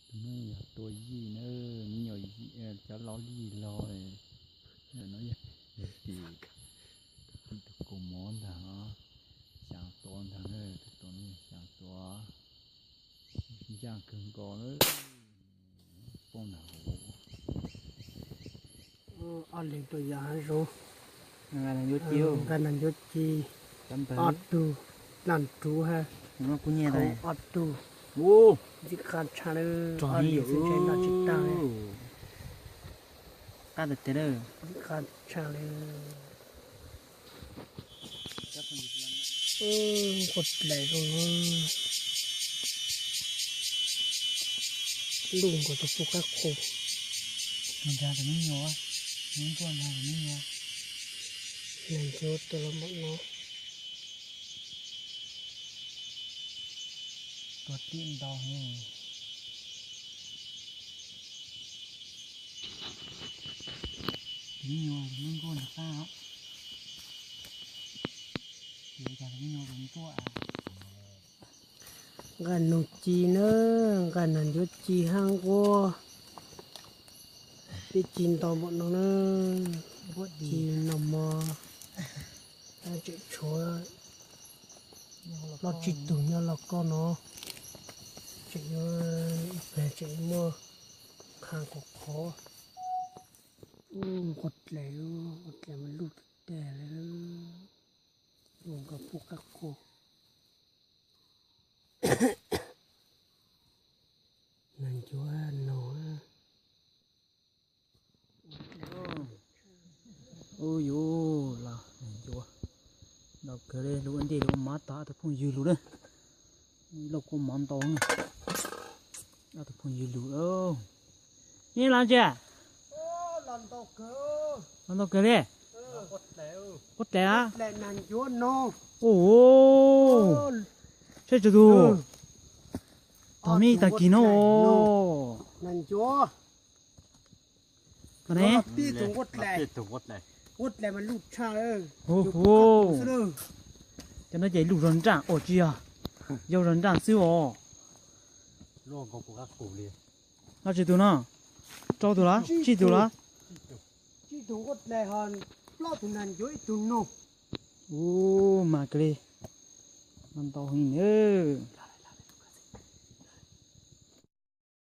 Tus no yog tua yij na, me nyuam yij, cov laus yij los. No yog tim, tim tus kaus mov ntag, xyaav tuav ntag, tus no xyaav tuav, ncaj kawg nkaus na, poob ntag. Ob leeg tuaj yos hav zoov, nqa nas ncuav ci, ob tug, daj nruv, ob tug, ntxim qab tshaj lawm, ob leeg xwb ntshe noj tsis tag li. Qab tiag tiag lawm, ntxim qab tshaj lawm. Nquag dlaim zoo no, luj nkaus tus pug qab qus. Tus nrag tus me nyuam, tus nquag nrag tus me nyuam. Nas ncuav tuaj los npaum no. Tuag tib ntau heev. Tus me nyuam tus me nquag nrag qab os. Ces cas tus me nyuam tus nquag. Nqa noog ci na, nqa nas ncuav ci hab nquab. Peb ci ntau npaum no na, ci noj mov, tseem tshuav plaub tsib tug nyob lauj kaub no, tseem yuav ib plag tseem yuav muaj qha khov khov. Nquag dlaim, nquag dlaim mas luj tag lawm, luj nkaus pug qab qus. Nas ncuav no. Ub yuv, los nas ncuav ntau kawg li, lug ua ntej lug ua mov tog ob tug phooj ywg lug na. Lauj kaub mov ntau, ob tug phooj ywg lug. Neb los tsi? Los ntau kawg li. Nquag dlaim a? Ub, saib tsawg tug, tog me tag kis no. Nas ncuav. Cov no ces luj zog nraj os, tsis yog, yau zog nraj xwb os. Noj tsawg tug no? Rau tug los tsib tug los? Ub, mas kawg li, noj ntau heev nawb.